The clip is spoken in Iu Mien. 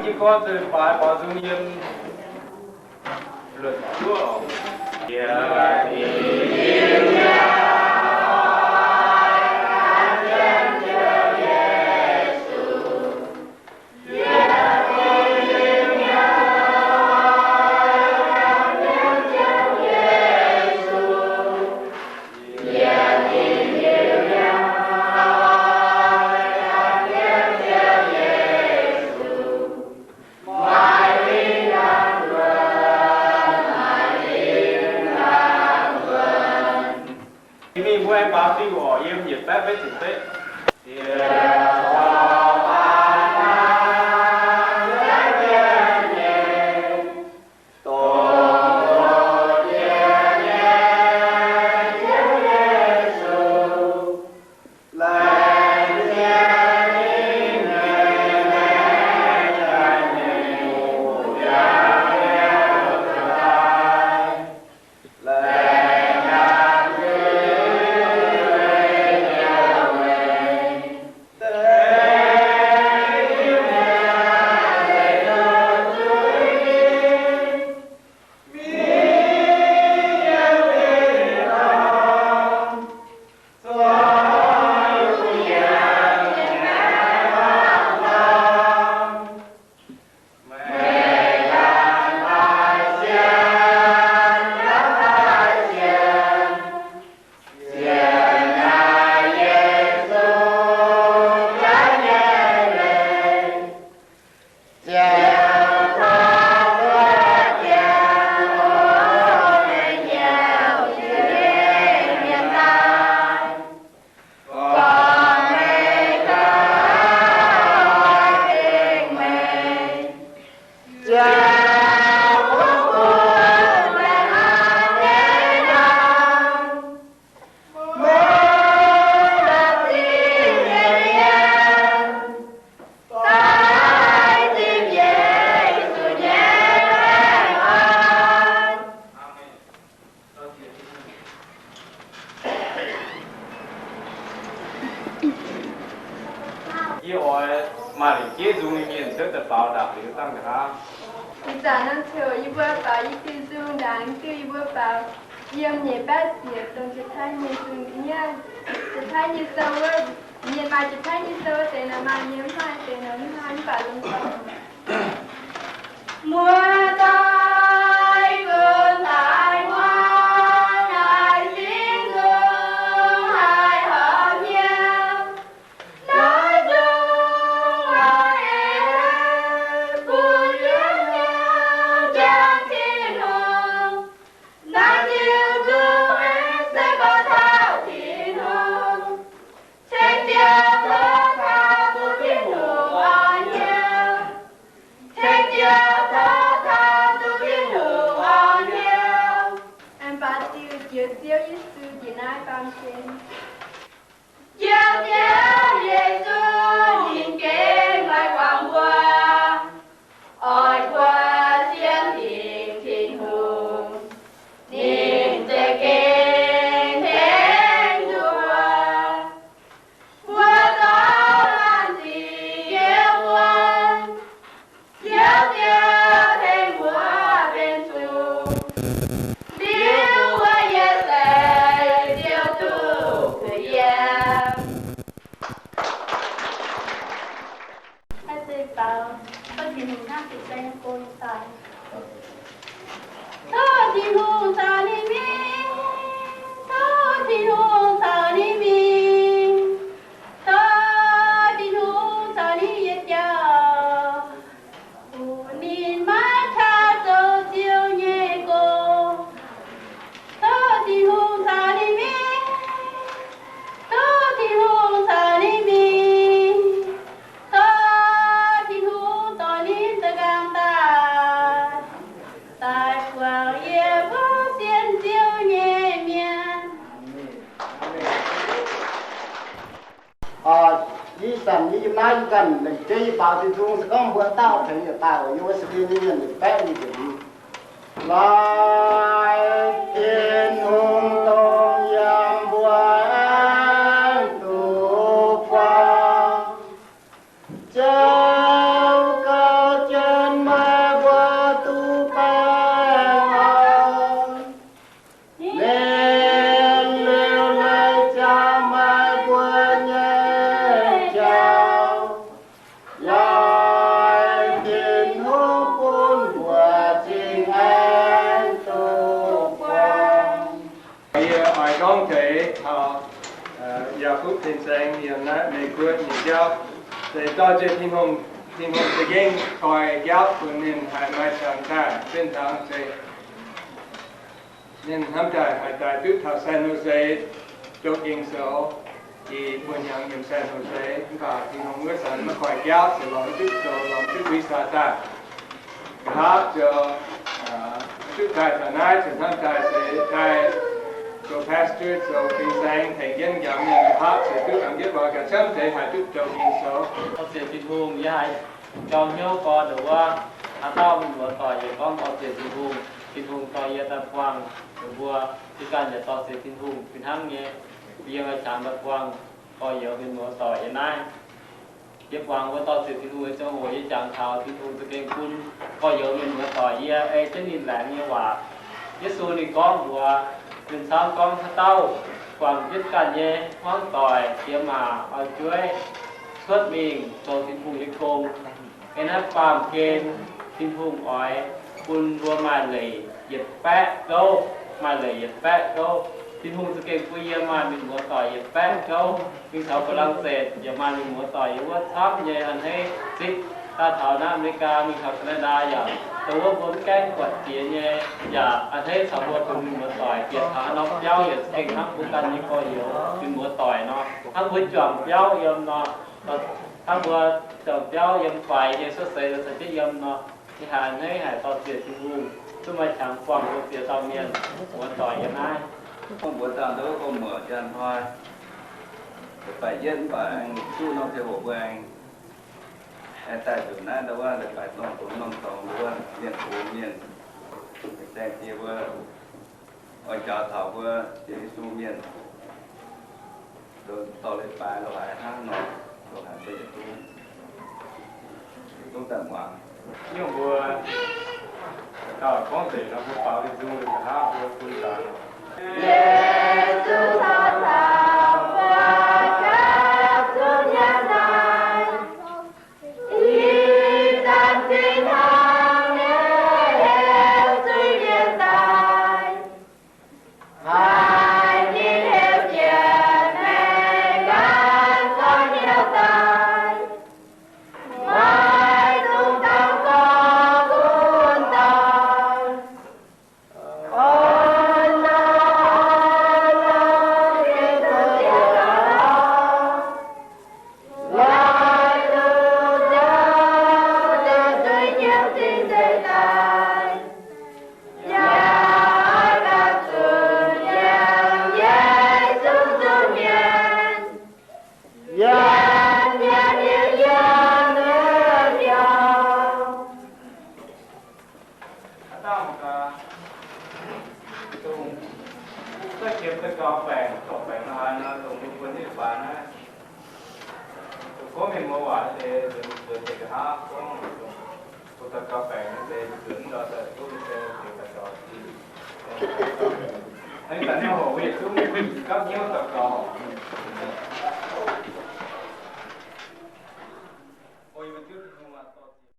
Yie gorngv deix baaix baaux nzung yiem luonc zuov oc. Mingh mbuo aengx baaux diuh oc, yiem yietc baeqv betv ziepc betv. Yie oix maaih lengc jeiv nzung nyei mienh cuotv daaih faaux ndaangc liuz dangh nqa'haav. Ih zanc norm ziouc yie mbuo faaux yie diuh nzung ndaangc, diuh yie mbuo faaux yiem nyeic baeqv ziepc dongh jiex taaih nyei nzung nyei, jiex taaih nyei sou wuov. Mienh maaih jiex taaih nyei sou wuov deix nor maaih, mienh mv maaih deix nor mv maaih, mv baac longx gorngv. Muoz-doic gunv daaih muangx naaiv singx nzung haih horpc hnyouv. Naaiv nzung naaiv aengx bun yie hnyouv jangx Tin-Hungh. Naaiv diuh nzung aengx se gorngv taux Tin-Hungh. Ceng Ziouv tov taux duqv Tin-Hungh orn hnyouv. Ceng Ziouv tov taux duqv Tin-Hungh orn hnyouv. Aengx baac diuh Njoux Ziouv Yesu njiec naaiv baamh gen. Njoux Ziouv Yesu ninh gengh maaih guangc mbuo, oix mbuo siemv dingc Tin-Hungh, ninh za'gengh tengx mbuo. Mbuo zoux waanc sic Ziouv wuov, Ziouv Diex tengx mbuo benx zuqc. Liuz wuov yie se Ziouv duqv kuh yiem. Tov Tin-Hungh caux ninh mingh, tov Tin-Hungh caux ninh mingh, tov Tin-Hungh caux ninh yietc jauv, bun ninh maiv qaqv zoux Ziouv nyei gong. Tov Tin-Hungh caux ninh mingh, tov Tin-Hungh caux ninh mingh, tov Tin-Hungh dorh ninh za'gengh daaih, daaih guangc yie mbuo sienx Ziouv nyei mienh. Ih zanc yie yiem naaiv, yie ganh lengc jeiv yie baaux diuh nzung, se gorngv mbuo dauh tengx yietc daaih oc. Yie wuov se dien nyei mienh yietc baeqv nyic nzunc. Laaix Tin-Hungh dongh yiem mbuo aengx duqv buangh, jauv gauh Fin-saeng yiem naaiv Meiv Guoqv nyei jauv, se dorh jienv Tin-Hungh, Tin-Hungh za'gengh koi jauv bun ninh haih maaih qangx daaih. Fin-saeng se ninh hnamv daaih haih daaih duqv taux San Jose, doqc Ging-Sou. Ih buo hnyangx yiem San Jose, mv baac Tin-Hungh wuov zanc maiv koi jauv, se lorz duqv zoux, lorz duqv visa daaih. Nqa'haav zoux, duqv daaih taux naaiv, cin hnamv daaih se daaih zoux pastor, zoux fin-saeng tengx jienv njaaux mienh. Nqa'haav se duqv aengx jienv mbuo ganh camv deix haih duqv zoux Ging-Sou. Dorh ziec Tin-Hungh, yie haiz gauh hnyouv gorx ndongc wuov, haaix dauh mienh muoz-doic yaac gorngv dorh ziec Tin-Hungh, Tin-Hungh dorh yie daaih buangh ninh mbuo. Yie ganh yaac dorh ziec Tin-Hungh fih hnangv nyei. Yie maaih qangx daaih buangh gorx-youz mienh muoz-doic yiem naaiv. Yie buangh mbuo dorh ziec Tin-Hungh nyei ziangh hoc, yie jangx taux Tin-Hungh za'gengh bun gorx-youz mienh muoz-doic yie ei jienv ninh laengz nyei waac. Yesu ninh gorngv mbuox ninh camv gorngv, haaix dauh guangc jienv ganh nyei hmuangv doic, diex maac oix jueiv cuotv mingh zoux Tin-Hungh nyei gong. Ei naaiv baamh gen Tin-Hungh oix bun mbuo maaih leic yietc baeqv gouv, maaih leic yietc baeqv gouv. Tin-Hungh za'gengh bun yie maaih mienh muoz-doic yietc baeqv gouv. Mingh taux Faa^lan^setc yaac maaih mienh muoz-doic yiem wuov camv nyei. A'hneiv zipv daaih taux naaiv Aa^me^li^gaa, mingh taux Kaa^naa^ndaa yaac dongh wuov mbuo mv gaengh buatc jiex nyei. Yaac a'hneiv caux mbuo bungx mienh muoz-doic bieqc taux haaix norm biauv yaac za'gengh hnangv mbuo ganh nyei gorx-youz mienh muoz-doic nor, hnangv mbuo juangc biauv yiem nor, hnangv mbuo juangc biauv yiem faix nyei cuotv seix caux jienv yiem nor. Yie haiz a'hneiv haic, dorh ziec Tin-Hungh duqv maaih qangx buangh mbuo ziex dauh mienh muoz-doic yiem naaiv. Gorngv mbuox dangh ndau wuov gorngv muoc janx hnoi, baeqc yietv mv baac aengx duqv norm ziangh hoc mbuo aengx daaih nzunc naaiv ndau wuov leiz-baaix dorngh bungx norm dorngx ndau wuov mienh gox mienh, zaeng die mbuo oix njaaux taux mbuo Ziouv Yesu mienh, dorh leiz-baaix lorz haaix hnangv nor, lorz haaix mbuo yietc zungv, yietc zungv daaih muangx. Nyungc mbuo dauh gorngv nzengc nor, mbuo faaux mingh nzung nqa'haav mbuo bun nzaanx. Yesu caux taux mbuo gapv zunv nyanc daaih, ih zanc zinh hnangv nyei heuc zuiz-mienh daaih, haiz ninh heuc jienv meih ganh zorqv hnyouv daaih, maiv dungx dangx zorqv gunv daaih. Haaix dauh, dongh, da'qiemx daux gaux baengc, zorc baengc haaix nor, dongh mbuo bun nyei faaux naaiv, dongh gorngv mienh muoz waac deix, dongh zuonx deix nqa'haav gorngv, dongh daux gaux baengc nyei deix, zuonx ndau daaih duqv deix daux gaux. Hnangv naaiv hoc mbuo yietc zungv gapv hnyouv daux gaux.